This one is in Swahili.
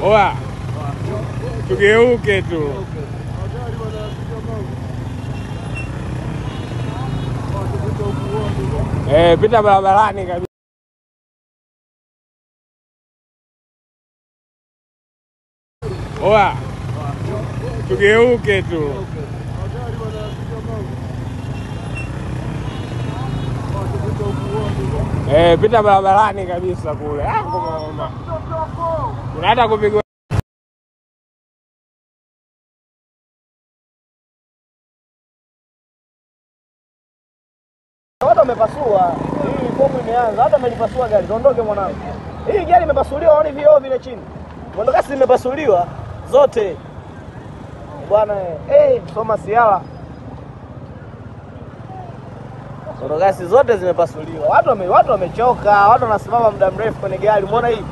Oa. Tugeuke tu. Pita barabarani kabisa. Oa. Tugeuke tu. Pita barabarani kabisa kule. Ah, ngoma. Kuna hata kupigwa. Watu wamepasua. Hii fomu imeanza. Hata amelipasua gari. Tuondoke mwanangu. Hii gari imepasuliwa, waone vioo vile chini. Mwendokasi zimepasuliwa zote. Bwana soma siala. Mwendokasi zote zimepasuliwa. Watu wamechoka, watu wanasimama muda mrefu kwenye gari. Umeona hii?